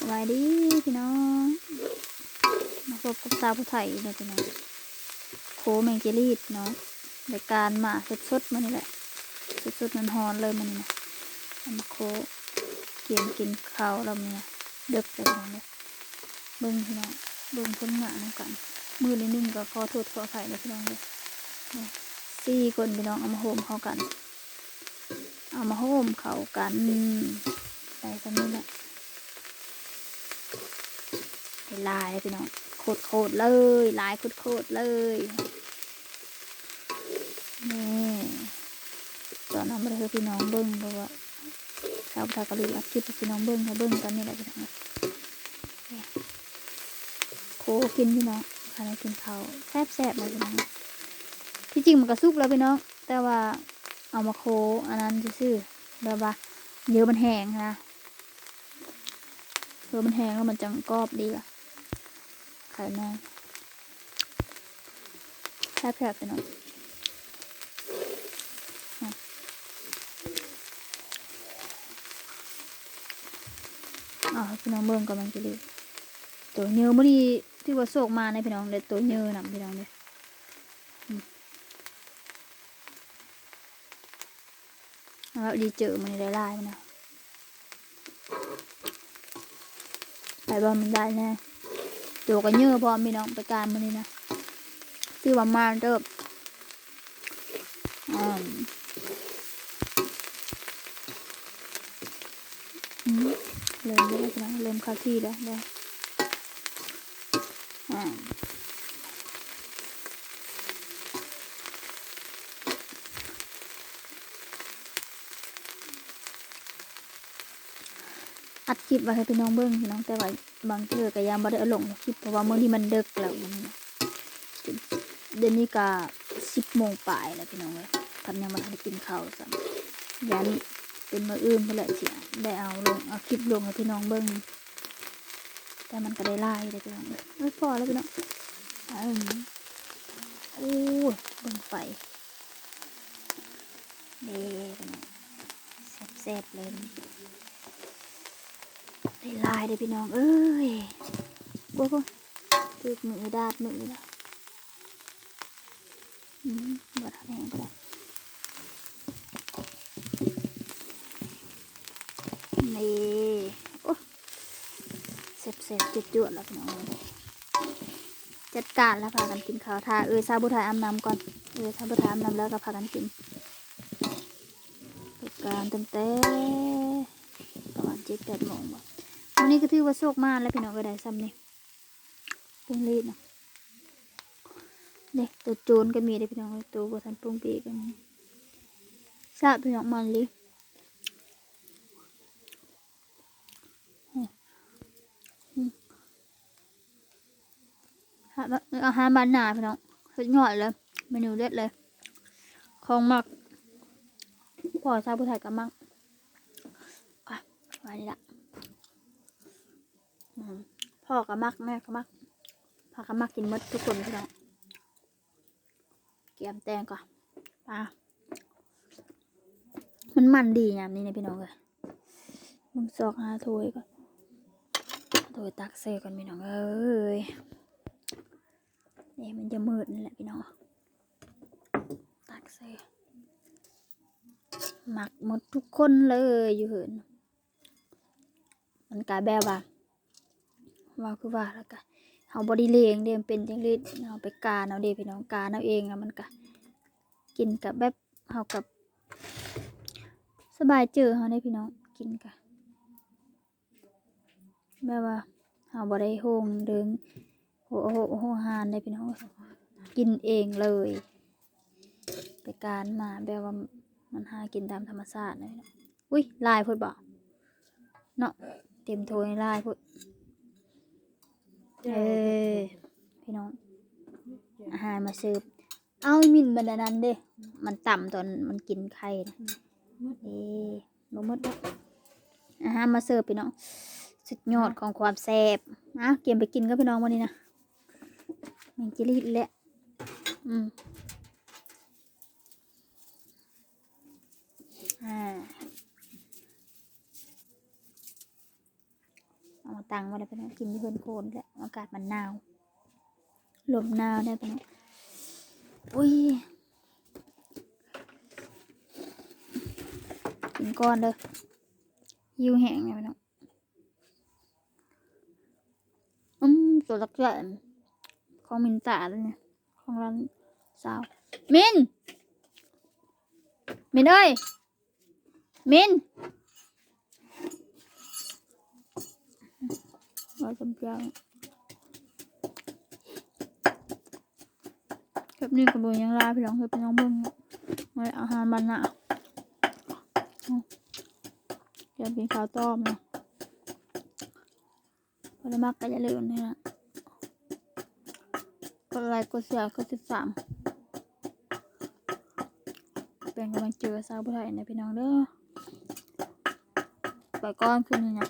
ສະບາຍດີພີ່ນ້ອງ ມາພົບກັບສາວຜູ້ໄທອີກແລ້ວພີ່ນ້ອງ. ໂຄແມງຈີຣີດເນາະ ໄດ້ການມາສົດໆມື້ນີ້ແຫຼະ ສົດໆຮ້ອນໆເລີຍມື້ນີ້ນະ. ເອົາມາໂຄ ກຽມກິນເຂົ້າແລ້ວມື້ນີ້ ເດິກແລ້ວພີ່ນ້ອງເອີຍ. ເບິ່ງພີ່ນ້ອງ ເບິ່ງຜົນງານນຳກັນ. ມືດໜ້ອຍໜຶ່ງກໍຂໍໂທດຂໍອະໄພເດີພີ່ນ້ອງເດີ. ນີ້ ສີ່ຄົນພີ່ນ້ອງ ເອົາມາໂຮມເຂົ້າກັນ ເອົາມາໂຮມເຂົ້າກັນ ໄດ້ສ່ຳນີ້ແຫຼະ. ຫຼາຍໆເລີຍພີ່ນ້ອງ ໂຄດໆເລີຍ ຫຼາຍໂຄດໆເລີຍ. ນີ້ ຕອນນັ້ນບໍ່ໄດ້ໃຫ້ພີ່ນ້ອງເບິ່ງ ເພາະວ່າສາວຜູ້ໄທກໍລືມອັດຄລິບໃຫ້ພີ່ນ້ອງເບິ່ງ ໃຫ້ເບິ່ງຕອນນີ້ແຫຼະພີ່ນ້ອງ. ໂຄກິນພີ່ນ້ອງ ພາກັນກິນເຂົ້າແຊບໆເລີຍພີ່ນ້ອງ. ທີ່ຈິງມັນກໍສຸກແລ້ວພີ່ນ້ອງ ແຕ່ວ່າເອົາມາໂຄອັນນັ້ນຊື່ໆ ແບບວ່າເຫຍື່ອມັນແຫ້ງນະ ເຫຍື່ອມັນແຫ້ງແລ້ວມັນຈັ່ງກອບດີ ໄຂ່ໃນ ແຊບໆພີ່ນ້ອງ. ເອົາໃຫ້ພີ່ນ້ອງເບິ່ງກ່ອນ ມັນຈະດີ. ໂຕເຫຍື່ອມື້ນີ້ຖືວ່າໂຊກມານະພີ່ນ້ອງ ໄດ້ໂຕເຫຍື່ອນຳພີ່ນ້ອງເດີ. ເອົາ ດີເຈີມື້ນີ້ໄດ້ຫຼາຍມັນນະ ໄປບ່ອນມັນໄດ້ແນ່. ໂຕກໍເຫຍື່ອພ້ອມພີ່ນ້ອງ ໄປການມື້ນີ້ນະ ຖືວ່າມານເຕີບ. ອືມ ອືມ ເລີ່ມແລ້ວພີ່ນ້ອງ ເລີ່ມເຂົ້າທີ່ແລ້ວເດີ. ອາ ອັດຄລິບໄວ້ໃຫ້ພີ່ນ້ອງເບິ່ງພີ່ນ້ອງ ແຕ່ວ່າບາງເທື່ອກໍຍັງບໍ່ໄດ້ເອົາລົງຄລິບ ເພາະວ່າມື້ນີ້ມັນເດິກແລ້ວ ດຽວນີ້ກໍສິບໂມງປາຍແລ້ວພີ່ນ້ອງເອີຍ ພັດຍັງບໍ່ທັນໄດ້ກິນເຂົ້າຊ້ຳ ຢ້ານເປັນມື້ອື່ນພຸ້ນແຫຼະ ຊິໄດ້ເອົາລົງ ເອົາຄລິບລົງໃຫ້ພີ່ນ້ອງເບິ່ງ. ແຕ່ມັນກໍໄດ້ຫຼາຍເດ້ພີ່ນ້ອງເອີຍ ພໍແລ້ວພີ່ນ້ອງ. ໂອ້ຍ ເບິ່ງໄຟເດ້ພີ່ນ້ອງ ແຊບໆເລີຍ ໄດ້ຫຼາຍເດ້ພີ່ນ້ອງເອີຍ. ໂອ້ໂຫ ຖືກມືດາດມືລະ ອືມ ບໍ່ທັນແຫ້ງປານໃດ. ນີ້ ໂອ້ ແຊບໆ ຈວດໆ ລະພີ່ນ້ອງ ຈັດການລະ ພາກັນກິນເຂົ້າ ຖ້າເອື້ອຍສາວຜູ້ໄທອາບນ້ຳກ່ອນ ເອື້ອຍສາວຜູ້ໄທອາບນ້ຳແລ້ວກໍພາກັນກິນ. ຈັດການຕັ້ງແຕ່ປະມານເຈັດແປດໂມງບໍ ມື້ນີ້ກໍຖືວ່າໂຊກມານແລ້ວພີ່ນ້ອງເອີຍ ໄດ້ຊ່ຳນີ້. ປຸງລີດນະ ເດ້ ໂຕໂຈນກໍມີເດ້ພີ່ນ້ອງເອີຍ ໂຕບໍ່ທັນປຸງປີກກໍມີ. ຊາບພີ່ນ້ອງ ມັນລີ ອືມ ອາຫານບ້ານນາພີ່ນ້ອງ ສຸດຍອດເລີຍ ເມນູເດັດເລີຍ ຂອງມັກ ພໍ່ສາວຜູ້ໄທກໍມັກ ອະ ວ່ານີ້ລະ. ອືມ ພໍ່ກໍມັກ ແມ່ກໍມັກ ພາກັນມັກກິນໝົດທຸກຄົນພີ່ນ້ອງ. ກຽມແຕ່ງກ່ອນ ອ່າ ມັນມັນດີຍາມນີ້ນະພີ່ນ້ອງເອີຍ. ເບິ່ງຊອກຫາຖ້ວຍກ່ອນ ຖ້ວຍຕັກໃສ່ກ່ອນພີ່ນ້ອງເອີຍ. ນີ້ມັນຈະມືດນີ້ແຫຼະພີ່ນ້ອງ ຕັກໃສ່ ມັກໝົດທຸກຄົນເລີຍຢູ່ເຮືອນ. ມັນກະແບບວ່າ ເວົ້າຄືວ່າ ແລ້ວກະເຮົາບໍ່ໄດ້ລ້ຽງເດ້ ມັນເປັນຈັ່ງຊີ້ ເຮົາໄປການເອົາເດ້ພີ່ນ້ອງ ການເອົາເອງ ແລ້ວມັນກະກິນກະແບບ ເຮົາກະສະບາຍເຈີເຮົາເດ້ພີ່ນ້ອງ ກິນກະ ແບບວ່າເຮົາບໍ່ໄດ້ໂຮງເດີງ ໂຮ ໂຮ ໂຮຫານເດ້ພີ່ນ້ອງ ກິນເອງເລີຍ ໄປການມາ ແບບວ່າມັນຫາກິນຕາມທຳມະຊາດເລີຍ. ອຸ້ຍ ຫຼາຍໂພດບໍເນາະ ເຕັມຖ້ວຍຫຼາຍໂພດ. ເອີ ພີ່ນ້ອງ ອາຫານມາເສີບ. ເອົາ ມິ່ນບັນດານັ້ນເດ້ ມັນຕຳຕອນມັນກິນໄຂ່ນະ. ເອີ ບໍ່ໝົດດອກ ອາຫານມາເສີບພີ່ນ້ອງ ສຸດຍອດຂອງຄວາມແຊບ. ມາ ກຽມໄປກິນກັບພີ່ນ້ອງມື້ນີ້ນະ ແມງຈີຣີດແຫຼະ. ອືມ ອ່າ ເອົາມາຕ າງບໍ່ໄດ້ພີ່ນ້ອງ ກິນຢູ່ເຮືອນໂຄນແຫຼະ ອາກາດມັນໜາວ ລົມໜາວໄດ໋ພີ່ນ້ອງ. ໂອ້ຍ ກິນກ່ອນເດີ ຫິວແຮງແລ້ວພີ່ນ້ອງ. ອືມ ຕົວຈັກແຈນ ຂອງມິນຕາເດ້ນີ້ ຂອງຮ້ານສາວ. ມິນ ມິນເອີຍ ມິນ ວ່າຈຳເຈົ້າ. ຄລິບນີ້ກໍບໍ່ມີຫຍັງຫຼາຍພີ່ນ້ອງ ເຮັດໃຫ້ພີ່ນ້ອງເບິ່ງເນາະ ວ່າອາຫານບ້ານນາ. ອືມ ດຽວກິນເຂົ້າຕໍ່ເນາະ. ຖ້າມັກກໍຢ່າລືມນີ້ນະ ກົດໄລ ກົດແຊ ກົດຕິດຕາມ ເປັນກຳລັງໃຈໃຫ້ສາວຜູ້ໄທນະພີ່ນ້ອງເດີ. ໄປກ່ອນຄືນນີ້ນະ.